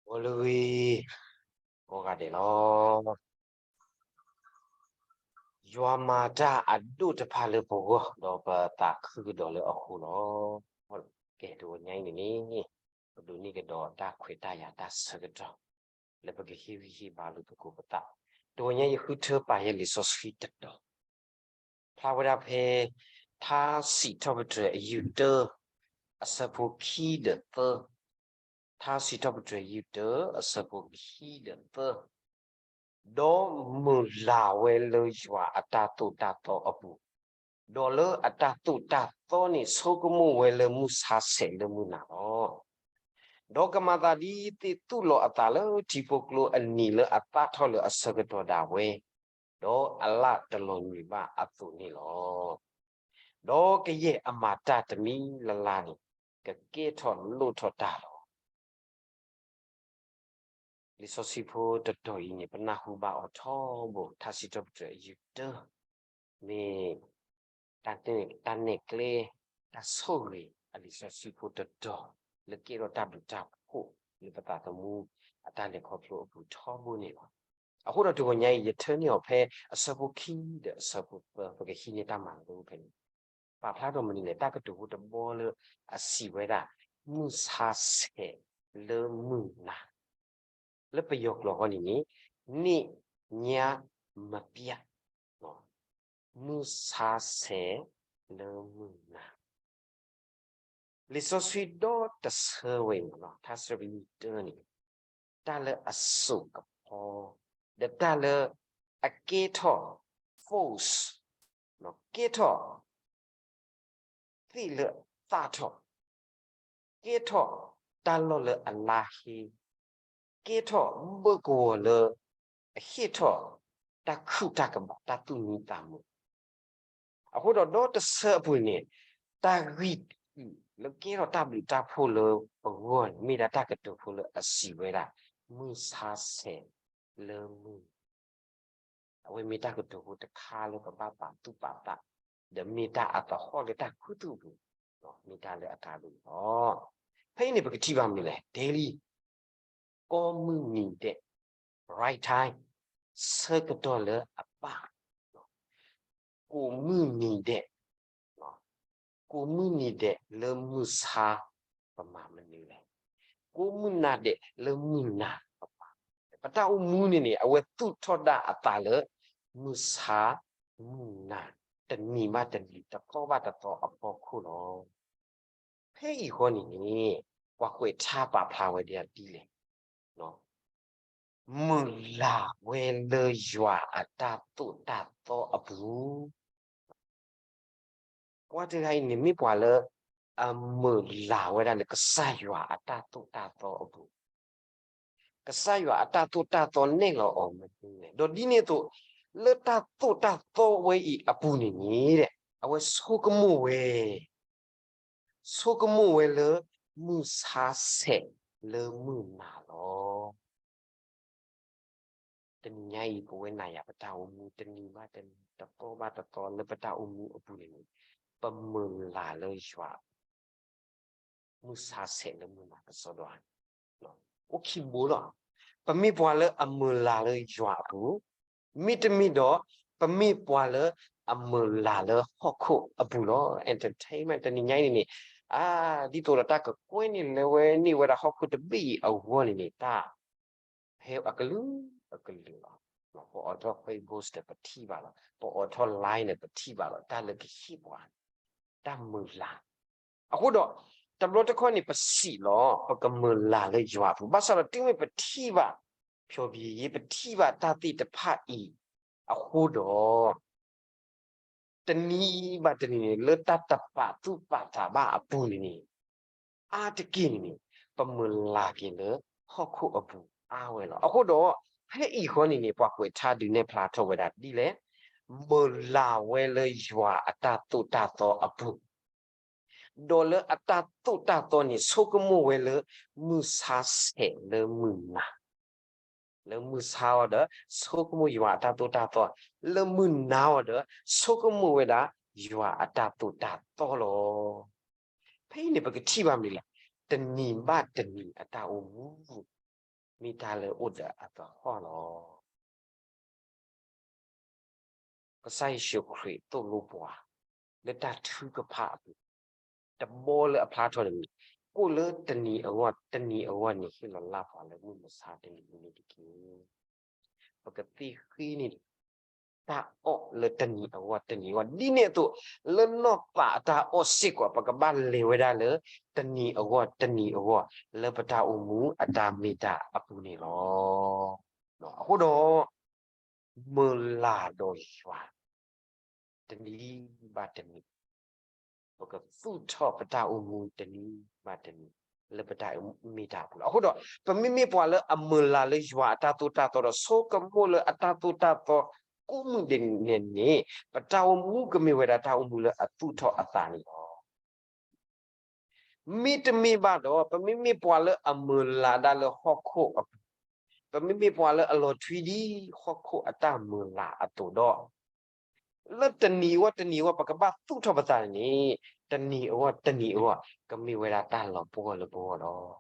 ဂီၤလၢဂ့ၤ, ကိးဂၤဒဲးလီၤ. ယွၤမၤတၢ်အဒိၣ်တဖၣ်လၢပဂီၢ် ဒီးပသးခုကဒီးလၢအဃိလီၤ. ကဲ တဂီၤညါအံၤန့ၣ်န့ၣ် ပဒိးန့ၢ်ကဒီးတၢ်ခွဲးတၢ်ယာ်တၢ်ဆၢကတီၢ် လၢပကဟ့ၣ်ဂံၢ်ဟ့ၣ်ဘါလိာ်သကိးပသး. တဂီၤညါယဃုထၢပာ်ယဲလံာ်စီဆှံတတီၤ ဖျါဝဲဒၣ်ဖဲ ထါစံးထီၣ်ပတြၢၤအယုၢ်တၢ အဆၢဖိခံဒီးသၢ, ထါစံးထီၣ်ပတြၢၤယုၢ်တၢ အဆၢဖိခံဒီးသၢ, ဒီးမုၢ်လၢ်ဝဲလၢယွၤအတၢ်သိၣ်တၢ်သီအပူၤ, ဒီးလၢအတၢ်သိၣ်တၢ်သီန့ၣ် ဆိကမိၣ်ဝဲလၢမုၢ်ဆါဆဲးလၢမုၢ်နၤလီၤ. ဒီးကမၤသးဒ်သ့ၣ်သူၣ်လီၤအသးလၢထံဖိကျိအနံၤလၢအသၣ်ထီၣ်လၢအဆၢကတီၢ်ဒၣ်ဝဲ, ဒီးအလၣ်တလီၤညွံးဘၣ်အသိးန့ၣ်လီၤ. ဒီးကယဲၢ်အမၤတၢ်တမံၤလၢ်လၢ်န့ၣ် ကကဲထီၣ်လိၣ်ထီၣ်တၢ်လီၤ. လံာ်စီဆှံဖိတတီၤအံၤန့ၣ် ပနၢ်ဟူဘၣ်အီၤထီဘိ ထါစံးထီၣ်ပတြၢၤအယုၢ်တၢ မ့ၢ် တၢ်နဲၣ်ကျဲ တၢ်ဆိၣ်ဂ့ၤအလံာ်စီဆှံဖိတတီၤ လၢကဲထီၣ်တၢ်ဘျုးတၢ်ဖှိၣ်လၢပသးသမူအတၢ်လဲၤခီဖျိအပူၤထီဘိန့ၣ်လီၤ. အဃိဒီးတဂီၤညါအံၤ ယထၢန့ၢ်အီၤဖဲအဆၢဖိခံဒီးအဆၢဖိသၢ ပကဟံးန့ၢ်တၢ်မၤလိဖဲန့ၣ် ပာ်ဖျါထီၣ်မနုၤလဲၣ် တၢ်ကတိၤဖိတဘီလၢအစံးဝဲဒၣ် မုၢ်ဆါဆဲးလၢမုၢ်နၤ, လၢပယီၤကျိာ်ဃီန့ၣ်န့ၣ် န့ၣ်ညါမပျၢ်, မုၢ်ဆါဆဲးလၢမုၢ်နၤ လံာ်စီဆှံဒီတဆၢဝဲအံၤ ထါစံးထီၣ်ပတြၢၤယုၢ်တၢန့ၣ် တၢ်လၢအစိာ်ကဖီ ဒီးတၢ်လၢအကဲထီၣ် force, ကဲထီၣ် သ့ၣ်လၢအသၣ်ထီၣ်, ကဲထီၣ်တၢ်လီၢ်လၢအလါဟ့, ကဲထီၣ်ဘၢၣ်ကဝီၤလၢအဟ့ၣ်ထီၣ်တၢ်ခုၣ်တၢ်ကဘၣ် တၢ်သူၣ်မံသးမုာ် အဃိဒီးဒီတဆၢအပူၤန့ၣ် တၢ်ဂံၢ်တအုၣ်လၢကဲထီၣ်တၢ်ဘျုးတၢ်ဖှိၣ်လၢပဂီၢ်န့ၣ် မ့ၢ်ဒၣ်တၢ်ကတိၤဖိလၢအစံးဝဲဒၣ် မုၢ်ဆါဆဲးလၢမုၢ်နၤ, အဝဲမ့ၢ်တၢ်ကတိၤဖိတခါလၢပဘၣ်ပာ်သူၣ်ပာ်သး, ဒီးမ့ၢ်တၢ်အသဟီၣ်လၢတၢ်ခူသူၣ်အပူၤ, မ့ၢ်တၢ်လၢအကါဒိၣ်န့ၣ်လီၤ. ဖဲအံၤန့ၣ် ပကထံၣ်ဘၣ်မနုၤလဲၣ် daily ကိးမုၢ်နံၤဒဲး right time ဆၢကတီၢ်လၢအဘၣ်, ကိးမုၢ်နံၤဒဲး, ကိးမုၢ်နံၤဒဲးလၢမုၢ်ဆါ ပမၤမနုၤလဲၣ်, ကိးမုၢ်နၤဒဲးလၢမုၢ်နၤ ပမၤ, ပတၢ်အိၣ်မူန့ၣ်န့ၣ် အဝဲသူၣ်ထီၣ်ဒၣ်အသးလၢ မုၢ်ဆါ မုၢ်နၤ တနံၤဘၣ်တနံၤ တသီဘၣ်တသီအဖီခိၣ်လီၤ. ဖဲအံၤဃီန့ၣ်န့ၣ် ပှၤကွဲးထါပာ်ဖျါဝဲဒ်လဲၣ်, မုၢ်လၢ်ဝဲလၢယွၤအတၢ်သိၣ်တၢ်သီအပူၤ, ပှၤတဂၤအံၤန့ၣ်မ့ၢ်ပှၤလၢ အမုၢ်လၢ်ဝဲဒၣ်လၢကစၢ်ယွၤအတၢ်သိၣ်တၢ်သီအပူၤ, ကစၢ်ယွၤအတၢ်သိၣ်တၢ်သီနဲၣ်လီၤအီၤမနုၤလဲၣ်, ဒီးဒ်န့ၣ်အသိး လၢတၢ်သိၣ်တၢ်သီဝဲအံၤအပူၤန့ၣ်န့ၣ် အဝဲဆိကမိၣ်ဝဲ ဆိကမိၣ်ဝဲလၢ မုၢ်ဆါဆဲးလၢမုၢ်နၤလီၤ. တနံၤညါအံၤ ပဝဲနၤယၤပတၢ်အိၣ်မူ တနံၤဘၣ်တနံၤ တသီဘၣ်တသီလၢပတၢ်အိၣ်မူအပူၤန့ၣ်န့ၣ် ပမုၢ်လၢ်လၢယွၤ မုၢ်ဆါဆဲးလၢမုၢ်နၤကစီဒီ, အိၣ်ခံဘိလီၤ. ပမ့ၢ်ပှၤလၢအမုၢ်လၢ်လၢယွၤအပူၤ, မ့တမ့ၢ်ဒီး ပမ့ၢ်ပှၤလၢအမုၢ်လၢ်လၢဟီၣ်ခိၣ်အပူၤလီၤ. Entertainment တနံၤညါအံၤန့ၣ်န့ၣ် အါ ဒ်သိးဒီးတၢ်ကကွဲန့ၢ်လၢဝဲန့ၢ်ဝဲဒၣ်ဟီၣ်ခိၣ်တဘ့ၣ်အံၤအဂီၢ်န့ၣ်န့ၣ် တၢ် ဖဲအကလုာ်ကလုာ်လီၤ. ပအိးထီၣ် Facebook ဒီးပထံၣ်ဘၣ်လီၤ. ပအိးထီၣ် Line န့ၣ် ပထံၣ်ဘၣ်လီၤ. တၢ်လၢကဟ့ၣ်ပှၤ တၢ်မုၢ်လၢ်, အဃိဒီး တဘျီတခီန့ၣ် ပစံးလီၤ ပကမုၢ်လၢ်လၢယွၤအပူၤ, ဘၣ်ဆၣ်ဒီးတုၤမ့ၢ်ပထံၣ်ဘၣ် ဖျီဘံယ့ ပထံၣ်ဘၣ်တၢ်သ့ၣ်တဖၣ်အံၤအဃိဒီး တနံၤဘၣ်တနံၤန့ၣ် လၢတၢ်တပာ်သူၣ်ပာ်သးဘၣ်အပူၤန့ၣ်န့ၣ် အါတက့ၢ်န့ၣ်န့ၣ် ပမုၢ်လၢ်က့ၤလၢဟီၣ်ခိၣ်အပူၤအါဝဲလီၤ. အဃိဒီး ဖဲအံၤဃီန့ၣ်န့ၣ် ပှၤကွဲးထါဒုးနဲၣ်ဖျါထီၣ်ဝဲဒၣ်ဒ်လဲၣ်, မုၢ်လၢ်ဝဲလၢယွၤအတၢ်သိၣ်တၢ်သီအပူၤ ဒီးလၢအတၢ်သိၣ်တၢ်သီန့ၣ် ဆိကမိၣ်ဝဲလၢ မုၢ်ဆါဆဲးလၢမုၢ်နၤ, လၢမုၢ်ဆါအီၤဒီး ဆိကမိၣ်ယွၤအတၢ်သိၣ်တၢ်သီ, လၢမုၢ်နၤအီၤဒီး ဆိကမိၣ်ဝဲဒၣ် ယွၤအတၢ်သိၣ်တၢ်သီလီၤ. ဖဲအံၤန့ၣ် ပကထံၣ်ဘၣ်မနုၤလဲၣ်, တနံၤဘၣ်တနံၤအတၢ်အိၣ်မူ မ့ၢ်တၢ်လၢအိၣ်ဒီးအကဟီၣ်လီၤ. ကစၢ်ယ့ၣ်ၡူးခရံာ်သိၣ်လိပှၤ လၢတၢ်ထုကဖၣ်အပူၤ, တဘီလၢအဖျါထီၣ်တမံၤ, ကိၣ်လၢတနံၤအဂီၢ်တနံၤအဂီၢ်န့ၣ် ဟ့ၣ်လီၤလၢ်ပှၤလၢမုၢ်မဆါတနံၤအံၤန့ၣ်တက့ၢ်. ပကသ့ဃ့န့ၢ် တၢ်အီၣ်လၢတနံၤအဂီၢ်တနံၤအဂီၢ် ဒ်န့ၣ်အသိး လၢနီၢ်သးအတၢ်အီၣ်စ့ၢ်ကီး ပကဘၣ်လဲၤဝဲဒၣ်လၢ တနံၤအဂီၢ်တနံၤအဂီၢ် လၢပတၢ်အိၣ်မူအတၢ်မ့ၢ်တၢ်အပူၤန့ၣ်လီၤ. အဃိဒီး မုၢ်လၢ်ဒီးယွၤ တနံၤဘၣ်တနံၤ ပကသူၣ်ထီၣ်ပတၢ်အိၣ်မူတနံၤဘၣ်တနံၤ လၢပတၢ်မ့ၢ်တၢ်အပူၤလီၤ. အဃိဒီး ပမ့မ့ၢ်ပှၤလၢအမုၢ်လၢ်လၢယွၤအတၢ်သိၣ်တၢ်သီဒီး ဆိကမိၣ်လၢအတၢ်သိၣ်တၢ်သီ ကိးမုၢ်ဒဲးန့ၣ်န့ၣ် ပတၢ်အိၣ်မူကမ့ၢ်ဝဲဒၣ်တၢ်အိၣ်မူလၢအသူၣ်ထီၣ်အသးန့ၣ်လီၤ. မ့တမ့ၢ်ဘၣ်ဒီး ပမ့မ့ၢ်ပှၤလၢအမုၢ်လၢ်ဒၣ်လၢဟီၣ်ခိၣ်အပူၤ, ပမ့မ့ၢ်ပှၤလၢအလီၤထွံဒ်ဟီၣ်ခိၣ်အတၢ်မုၢ်လၢ်အသိးဒီး လၢတနံၤအဂီၢ်တနံၤအဂီၢ် ပကဘၣ်သူၣ်ထီၣ်ပသးန့ၣ် တနံၤအဂီၢ်တနံၤအဂီၢ် ကမ့ၢ်ဝဲဒၣ်တၢ်လီၤပှီၢ်လၢပဂီၢ်လီၤ.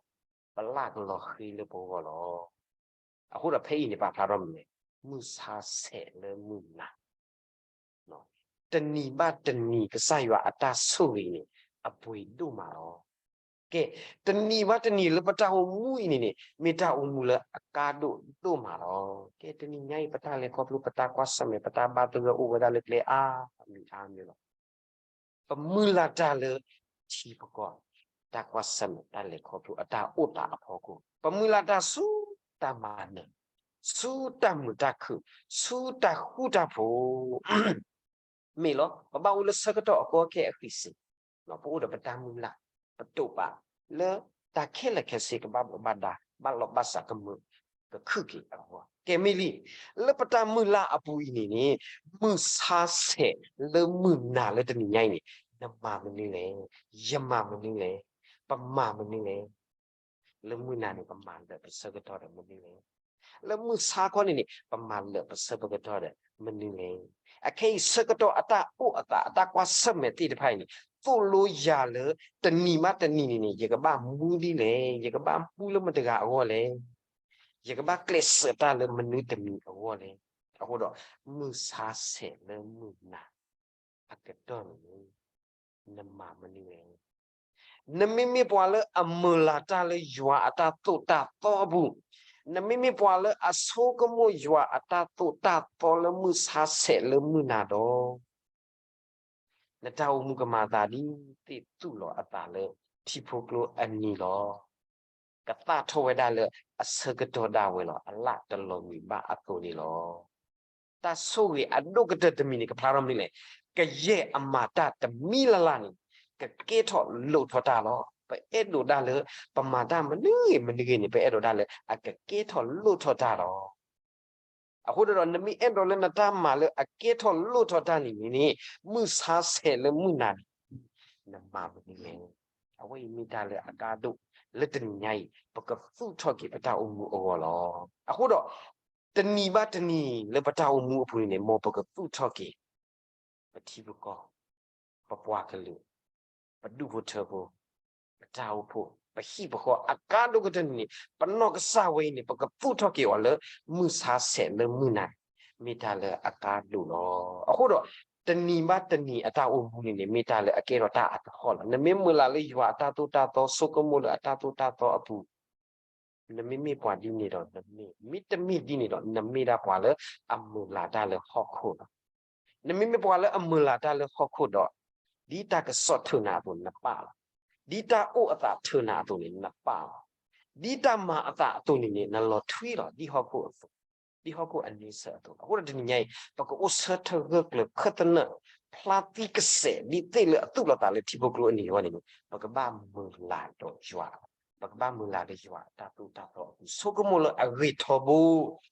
ပလၢ်ကလီၤဃ့လၢပဂီၢ်လီၤ. အဃိဒီးဖဲအံၤန့ၣ် ပာ်ဖျါထီၣ်မနုၤလဲၣ်, မုၢ်ဆါဆဲးလၢမုၢ်နၤ တနံၤဘၣ်တနံၤ ကစၢ်ယွၤအတၢ်ဆိၣ်ဂ့ၤန့ၣ် အပှ့ၤဒိၣ်မးလီၤ. ကဲ, တနံၤဘၣ်တနံၤလၢပတၢ်အိၣ်မူအံၤန့ၣ်န့ၣ် မ့ၢ်တၢ်အိၣ်မူလၢအကါဒိၣ်ဒိၣ်မးလီၤ. ကဲ, တနံၤညါအံၤ ပတၢ်လဲၤခီဖျိ ပတၢ်ကွၢ်ဆၢၣ်မဲာ် ပတၢ်ဘါသဂၢၢ်အိၣ်ဝဲဒၣ်လၢကျဲအါမံၤအါမံၤလီၤ. ပမုၢ်လၢ်တၢ်လၢထံပကီၢ် တၢ်ကွၢ်ဆၢၣ်မဲာ် တၢ်လဲၤခီဖျိ အတၢ်အိၣ်သးအဖီခိၣ်, ပမုၢ်လၢ်တၢ်ဆူတၢ်မၤနၢၤ, ဆူတၢ်မုာ်တၢ်ခုၣ်, ဆူတၢ်ဃူတၢ်ဖိး မ့ၢ်လီၤ. ပဘၣ်အိၣ်လၢဆၢကတီၢ်အကီအခဲအဃံစ့ၢ်, ပအိၣ်ဒီးပတၢ်မုၢ်လၢ်, ပတိာ်ပာ်လၢတၢ်ခဲလၢာ်ခဲဆ့ ကဘၣ်ဘၣ်ဒါ, ဘၣ်လီၤဘၣ်စး ကမုာ်ကခုၣ်က့ၤအဂီၢ်, ကဲမ့ၢ်လံ. လၢပတၢ်မုၢ်လၢ်အပူၤအံၤန့ၣ်န့ၣ် မုၢ်ဆါဆဲးလၢမုၢ်နၤလၢတနံၤညါအံၤန့ၣ် နမၤမနုၤလဲၣ်, ယမၤမနုၤလဲၣ်, ပမၤမနုၤလဲၣ်. လၢမုၢ်နၤန့ၣ် ပမၤလၢာ်ပဆၢကတီၢ်ဒီးမနုၤလဲၣ်. လၢမုၢ်ဆါခီန့ၣ်န့ၣ် ပမၤလၢာ်ပဆၢကတီၢ်ဒီးမနုၤလဲၣ်. အခဲအံၤဆၢကတီၢ်အတၢ်အိၣ်အသး အတၢ်ကွၢ်ဆၢၣ်မဲာ်သ့ၣ်တဖၣ်အံၤန့ၣ် သိၣ်လိယၤလၢ တနံၤဘၣ်တနံၤန့ၣ်န့ၣ် ယကဘၣ်မူဒ်လဲၣ်, ယကဘၣ်မူလၢမတၤတဂၤအဂီၢ်လဲၣ်, ယကဘၣ်ကျဲးစၢးတၢ်လၢမနုၤတမံၤအဂီၢ်လဲၣ်. အဃိဒီး မုၢ်ဆါဆဲးလၢမုၢ်နၤ အကတီၢ်န့ၣ်န့ၣ် နမၤမနုၤလဲၣ်. နမ့မ့ၢ်ပှၤလၢအမုၢ်လၢ်တၢ်လၢယွၤအတၢ်သိၣ်တၢ်သီအပူၤ, နမ့မ့ၢ်ပှၤလၢအဆိကမိၣ်ယွၤအတၢ်သိၣ်တၢ်သီလၢမုၢ်ဆါဆဲးလၢမုၢ်နၤဒီး နတၢ်အိၣ်မူကမၤအသးဒ်သ့ၣ်သူၣ်လီၤအသးလၢထံဖိကျိအနံၤလီၤ. ကသၣ်ထီၣ်ဝဲဒၣ်လၢအဆၢကတီၢ်ဒၣ်ဝဲလီၤ. အလၢ်တလီၤမုာ်ဘၣ်အသိးန့ၣ်လီၤ. တၢ်ဆိၣ်ဂ့ၤအဒိၣ်ကတၢၢ်တမံၤန့ၣ် ကဖျါထီၣ်မနုၤလဲၣ်. ကယဲၢ်အမၤတၢ်တမံၤလၢ်လၢ်န့ၣ် ကကဲထီၣ်လိၣ်ထီၣ်တၢ်လီၤ. ပအဲၣ်ဒိးဒၣ်လၢ ပမၤတၢ်မနုၤဂ့ၤမနုၤဂ့ၤန့ၣ် ပအဲၣ်ဒိးဒၣ်လၢအကကဲထီၣ်လိၣ်ထီၣ်တၢ်လီၤ. အဃိဒီး နမ့ၢ်အဲၣ်ဒိးလၢနတၢ်မၤလၢအကဲထီၣ်လိၣ်ထီၣ်တၢ်န့ၣ်န့ၣ် မုၢ်ဆါဆဲးလၢမုၢ်နၤန့ၣ် နမၤမနုၤလဲၣ်. အဝဲအံၤမ့ၢ်တၢ်လၢအကါဒိၣ်လၢတနံၤညါအံၤ ပကသူၣ်ထီၣ်က့ၤပတၢ်အိၣ်မူအဂီၢ်လီၤ. အဃိဒီး တနံၤဘၣ်တနံၤလၢပတၢ်အိၣ်မူအပူၤန့ၣ်န့ၣ် မ်ပကသူၣ်ထီၣ်က့ၤ ပထံပကီၢ်, ပပှၤကလုာ်, ပဒူၣ်ဖိထၢဖိ, ပတၢ်အိၣ်ဖှိၣ်, ပဟံၣ်ပဃီ အကါဒိၣ်ကတၢၢ်န့ၣ်န့ၣ် ပနီၢ်ကစၢ်ဝဲအံၤန့ၣ် ပကသူၣ်ထီၣ်က့ၤအီၤလၢ မုၢ်ဆါဆဲးလၢမုၢ်နၤန့ၣ် မ့ၢ်တၢ်လၢအကါဒိၣ်လီၤ. အဃိဒီး တနံၤဘၣ်တနံၤအတၢ်အိၣ်မူန့ၣ်န့ၣ် မ့ၢ်တၢ်လၢအကဲထီၣ်တၢ်အကဟီၣ်လီၤ. နမ့ၢ်မုၢ်လၢ်လၢယွၤအတၢ်သိၣ်တၢ်သီ ဆိကမိၣ်လၢအတၢ်သိၣ်တၢ်သီအပူၤ နမ့မ့ၢ်ပှၤဒ်န့ၣ်ဒီး နမ့ၢ်, မ့တမ့ၢ်ဒ်န့ၣ်ဒီး နမ့ၢ်ဒၣ်ပှၤလၢအမုၢ်လၢ်တၢ်လၢဟီၣ်ခိၣ်လီၤ. နမ့မ့ၢ်ပှၤလၢအမုၢ်လၢ်တၢ်လၢဟီၣ်ခိၣ်ဒီး ဒ်တၢ်ကစီၣ်ထုးနၤအသိးနပာ်လီၤ. ဒ်တၢ်အိၣ်အသးထုးနၤအသိးန့ၣ်နပာ်လီၤ. ဒ်တၢ်မၤအသးအသိးန့ၣ်န့ၣ် နလီၤထွံလီၤ ဒ်ဟီၣ်ခိၣ်အသိး, ဒ်ဟီၣ်ခိၣ်အန့ဆၢၣ်အသိး. အဃိဒီးတနံၤညါအံၤ ပကအိၣ်ဆၢထၢၣ်ဂၢၢ်ကျၢၤခၢၣ်သနၢၣ် ဖျါသံကစဲး ဒ်သ့ၣ်လၢအသူၣ်လီၤသးလၢထံဖိကျိအနံၤအဂီၢ်န့ၣ်န့ၣ် ပကဘၣ်မုၢ်လၢ်ဒီးယွၤ ပကဘၣ်မုၢ်လၢ်လၢယွၤအတၢ်သိၣ်တၢ်သီအပူၤ ဆိကမိၣ်လၢအဂ့ၤထီဘိ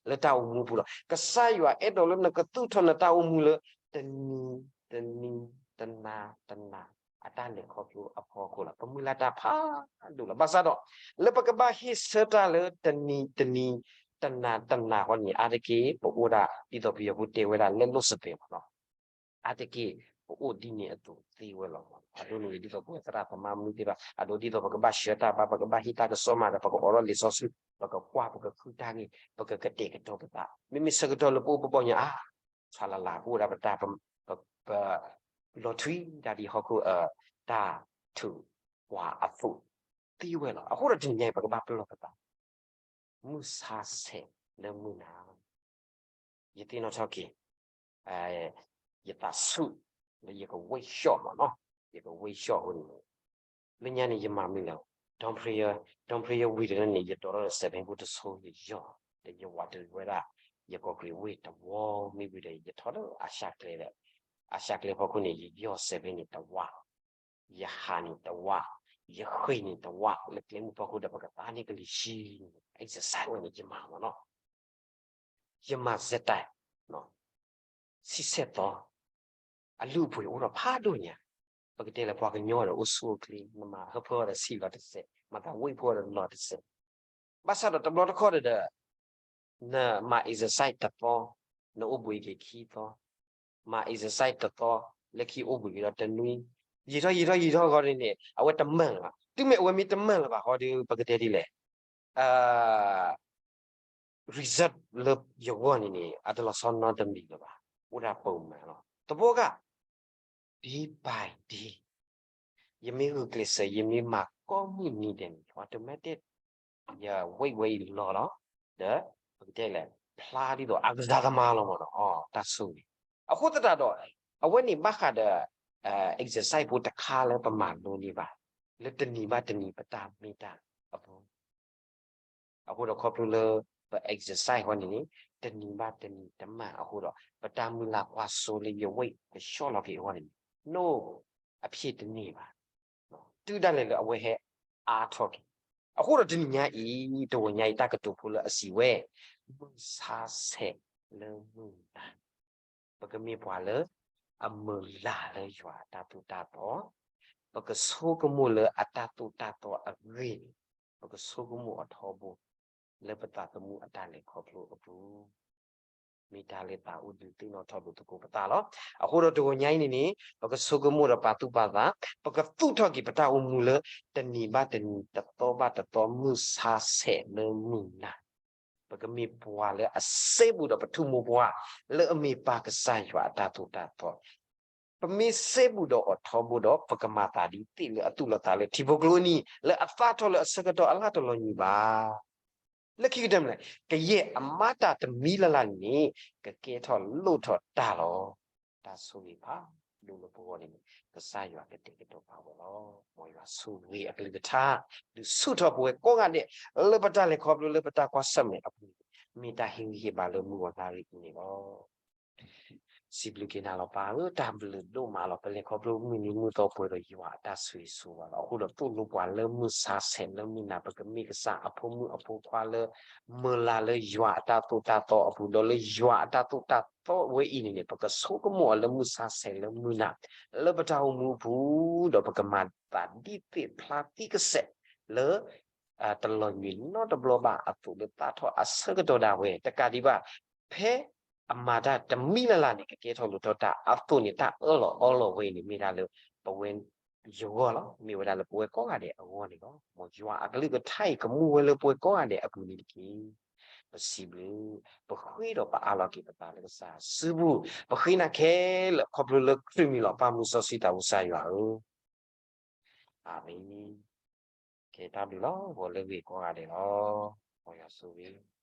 လၢတၢ်အိၣ်မူအပူၤလီၤ. ကစၢ်ယွၤအဲၣ်ဒိးလၢနကသူၣ်ထီၣ်နတၢ်အိၣ်မူလၢ တနံၤ, တနံၤ, တနၤ, တနၤ အတၢ်လဲၤခီဖျိအဖီခိၣ်လီၤ. ပမုၢ်လၢ်တၢ်ဖးဒိၣ်လီၤ. ဘၣ်ဆၣ်ဒီး လၢပကဘၣ်ဟ့ၣ်ဆၢတၢ်လၢတနံၤ, တနံၤ, တနၤ, တနၤဃီန့ၣ် အါတက့ၢ် ပအိၣ်ဒၣ် ဒ်သိးပယီၤဖိတဲဝဲဒၣ် လက်လွတ်စပယ်မ့ၢ်နီၤ. အါတက့ၢ် ပအိၣ်ဒ်န့ၣ်အသိးသ့ဝဲလီၤ. အဒိန့ၣ် ဒ်သိးပဝဲသရၣ်သမါမုၢ်သ့ၣ်တဖၣ် အဒိဒ်သိးပကဘၣ်ဆှၢတၢ်ဘါ ပကဘၣ်ဟ့ၣ်တၢ်ကစီၣ်မၤဒီး ပကအီၣ်ထီၣ်လံာ်စီဆှံ ပကကွၢ်ပကဃုတၢ်ဂ့ၢ် ပကကတဲာ်ကတီၤပသး မ့မ့ၢ်ဆၢကတီၢ်လၢပအိၣ်ပဘီၣ်ညါအါ ဆါလၢ်လၢ် ပအိၣ်ဒၣ်ပတၢ် ပ ပ လီၤထွံတၢ်ဒ်ဟီၣ်ခိၣ်အတၢ်ထုးကွၢ်အသိး သ့ဝဲလီၤ. အဃိဒီးတနံၤညါအံၤ ပကဘၣ်ပလီၢ်ပသး မုၢ်ဆါဆဲးလၢမုၢ်နၤ ယသ့ၣ်နီၣ်ထီၣ်က့ၤ ယသးဆူၣ်လၢယကဝ့ၢ်ဆှီၣ်မးနီၤ, ယကဝ့ၢ်ဆှီၣ်အဃိန့ၣ် လၢညါန့ၣ် ယမၤမနုၤလဲၣ်, ဒီ prayer ဒီ prayer ဝံၤတလၢန့ၣ် ယဒိးထီၣ်ဒီး စဲးဖ့ၣ်ပူတဆိ ယယီၢ်, ဒီးယဝးတရံးဝဲဒၣ် ယကီၢ်ကရံးဝ့ၢ်တဝီ မ့ၢ်ဝံၤဒီး ယထီၣ်လၢအရှးကျဲဒီး အရှးကျဲဖီခိၣ်န့ၣ် ယယီၢ်စဲးဖ့ၣ်န့ၣ်တဝး, ယဟးန့ၣ်တဝး, ယဃ့ၢ်န့ၣ်တဝး လၢကျဲမုၢ်ဖီခိၣ်ဒီး ပကသါန့ၢ်ကလံၤဆံ exercise ဝဲန့ၣ် ယမၤမးနီၤ. ယမၤစဲးတၢ် ဆံဆဲၣ်သီ အလုၢ်အပှ့ၤအိၣ်ဒီးဖးဒိၣ်ညါ, ပကတဲလၢပှၤကညီဒီးအိၣ်ဆူၣ်အိၣ်ချ့, နမၤဟၢဖၢအီၤဒီးဆံးလီၤတစဲး, မၤသးဝံၣ်ဖိဒီးလီၤတစဲး, ဘၣ်ဆၣ်ဒီးတဘျီတခီၣ်ဒီး နမၤ exercise တသီ, နအိၣ်ဘှံးက့ၤခံသီ, မၤ exercise တသီ, လၢခံအိၣ်ဘှံးက့ၤဒီးတနွံ, ယံာ်ထီၣ်ယံာ်ထီၣ်ယံာ်ထီၣ်အဂီၢ်န့ၣ်န့ၣ် အဝဲတမၢၢ်လၢၤဘၣ်. တုၤမ့ၢ်အဝဲမ့ၢ်တမၢၢ်လၢၤဘၣ်ဃီဒီး ပကတဲဒ်လဲၣ် result လၢယဂီၢ်န့ၣ်န့ၣ် အတလီၤဆီနီတမံၤလၢၤဘၣ်, အိၣ်ဒၣ်ပိာ်မုၣ်လီၤ. တဘျီဂၤ day by day ယမ့ၢ်ဂုာ်ကျဲးစၢး ယမ့ၢ်မၤကိးမုၢ်နံၤဒဲးန့ၣ် automatic ယဝ့ၢ်ဝဲအံၤလီၤလီၤ, ဒီး ပကတဲလဲၣ် ဖျါဒ်သိးအကစၢ်သမါလီၤမးနီၤ, တၢ်ဆိၣ်ဂ့ၤ. အဃိသတးဒီး အဝဲန့ၣ်ဘၣ်ဃးဒီး exercise ဖိတခါလၢပမၤလိန့ၢ်ဘၣ်, လၢတနံၤဘၣ်တနံၤပတၢ်မ့ၢ်တၢ်အပူၤ အဃိဒီးခီဖျိလၢ ပ exercise အဃိန့ၣ်န့ၣ် တနံၤဘၣ်တနံၤတမၢ်အဃိဒီး ပတၢ်မုၢ်လၢ်ကွၢ်စိလၢယဝ့ၢ်ကဆှီလီၤက့ၤအဂီၢ်န့ၣ်န့ၣ် no အဖြေတန့ၢ်ဘၣ်. တုၤဒၣ်လဲာ်လၢအဝဲဟဲအါထီၣ်က့ၤ, အဃိဒီးတနံၤညါအံၤ တဂီၤညါအံၤတၢ်ကတိၤဖိလၢအစံးဝဲ မုၢ်ဆါဆဲးလၢမုၢ်နၤ ပကမ့ၢ်ပှၤလၢ အမုၢ်လၢ်လၢယွၤအတၢ်သိၣ်တၢ်သီ, ပကဆိကမိၣ်လၢအတၢ်သိၣ်တၢ်သီအဂ့ၢ်န့ၣ်, ပကဆိကမိၣ်အထီဘိ လၢပသးသမူအတၢ်လဲၤခီဖျိအပူၤ, မ့ၢ်တၢ်လၢသးအိၣ်ဒုးသ့ၣ်နီၣ်ထီၣ်လိာ်သကိးပသးလီၤ. အဃိဒီးတဂီၤညါအံၤန့ၣ်န့ၣ် ပကဆိကမိၣ်ဒီးပာ်သူၣ်ပာ်သး, ပကသူၣ်ထီၣ်က့ၤပတၢ်အိၣ်မူလၢ တနံၤဘၣ်တနံၤ တသီဘၣ်တသီ မုၢ်ဆါဆဲးလၢမုၢ်နၤ ပကမ့ၢ်ပှၤလၢအစဲဘူးဒီးပထူမိၢ်ပှၢ် လၢအမ့ၢ်ပၢ်ကစၢ်ယွၤအတၢ်သိၣ်တၢ်သီ, ပမ့ၢ်စဲဘူးဒီးအီၤထီဘိဒီး ပကမၤသးဒ်သ့ၣ်လၢအသူၣ်လီၤသးလၢထံဖိကျိအနံၤ လၢအသၣ်ထီၣ်လၢအဆၢကတီၢ်အလၢ်တလီၤညွံးဘၣ်. လၢခံကတၢၢ်မနုၤလဲၣ်, ကယဲၢ်အမၤတၢ်တမံၤလၢ်လၢ်န့ၣ် ကကဲထီၣ်လိၣ်ထီၣ်တၢ်လီၤ. တၢ်ဆိၣ်ဂ့ၤဖးဒိၣ်လၢပဂီၢ်န့ၣ် ကစၢ်ယွၤကတဲာ်ကတီၤပာ်ဝဲလီၤ. မ်ယွၤဆိၣ်ဂ့ၤအကလုၢ်ကထါ ဒုးဆူၣ်ထီၣ်ပဝဲကိးဂၤဒဲး လၢပတၢ်လဲၤခီဖျိလၢပတၢ်ကွၢ်ဆၢၣ်မဲာ်အပူၤန့ၣ် မ့ၢ်တၢ်ဟ့ၣ်ဂံၢ်ဟ့ၣ်ဘါလၢမုၢ်ဂီၤလါရ့အံၤန့ၣ်လီၤ. စံးဘျုးက့ၤနၤလီၤပၢ်ဧၢ, တၢ်ဘျုးဒိၣ်မးလီၤ. ပလဲၤခီဖျိမုၢ်နံၤမုၢ်သီပှဲၤဒီးယွၤအတၢ်ဆိၣ်ဂ့ၤဆိၣ်ဝါလီၤ. အဃိဒီးသိၣ်လိပှၤလၢမုၢ်ဆါဆဲးလၢမုၢ်နၤ ပကမ့ၢ်ကစၢ်အဖိမုၣ်အဖိခွါလၢ မုၢ်လၢ်လၢယွၤအတၢ်သိၣ်တၢ်သီအပူၤ, ဒီးလၢယွၤအတၢ်သိၣ်တၢ်သီဝဲအံၤန့ၣ်န့ၣ် ပကဆိကမိၣ်အီၤလၢမုၢ်ဆါဆဲးလၢမုၢ်နၤ လၢပတၢ်အိၣ်မူအပူၤ, ဒီးပကမၤသးဒ်သ့ၣ်ဖျါသံကစဲးလၢ တလီၤညွံးနီတဘျီဘၣ်အသိးလၢသၣ်ထီၣ်အဆၢကတီၢ်ဒၣ်ဝဲ တကးဒံးဘၣ် ဖဲအမၤတၢ်တမံၤလၢ်လၢ်န့ၣ် ကကဲထီၣ်လိၣ်ထီၣ်တၢ်အသိးန့ၣ် တၢ်အၢၣ်လီၤအီလီၤဝဲအံၤန့ၣ် မ့ၢ်ဒၣ်လၢပဝဲယဂီၢ်လီၤ. မ့ၢ်ဝဲဒၣ်လၢပဝဲကိးဂၤဒဲးအဂီၢ်န့ၣ်လီၤ. မ်ယွၤအကလုၢ်ကထါအံၤကမူဝဲလၢပဝဲကိးဂၤဒဲးအပူၤန့ၣ်တက့ၢ်. ပစံးဘျုး, ပဃ့ဒီးပအၢၣ်လီၤက့ၤပသးလၢကစၢ်စုပူၤ, ပဃ့နၤခဲလၢာ်ခီဖျိလၢခရံာ်မံၤလီၤ. ပၢ်မုၢ်စီဆှံသးဘိကစၢ်ယွၤဧၢ, အၤမ့ၣ်. ကဲတၢ်ဘျုးလီၤ ဂီၤလၢဂ့ၤကိးဂၤဒဲးလီၤ. မ်ယွၤဆိၣ်ဂ့ၤ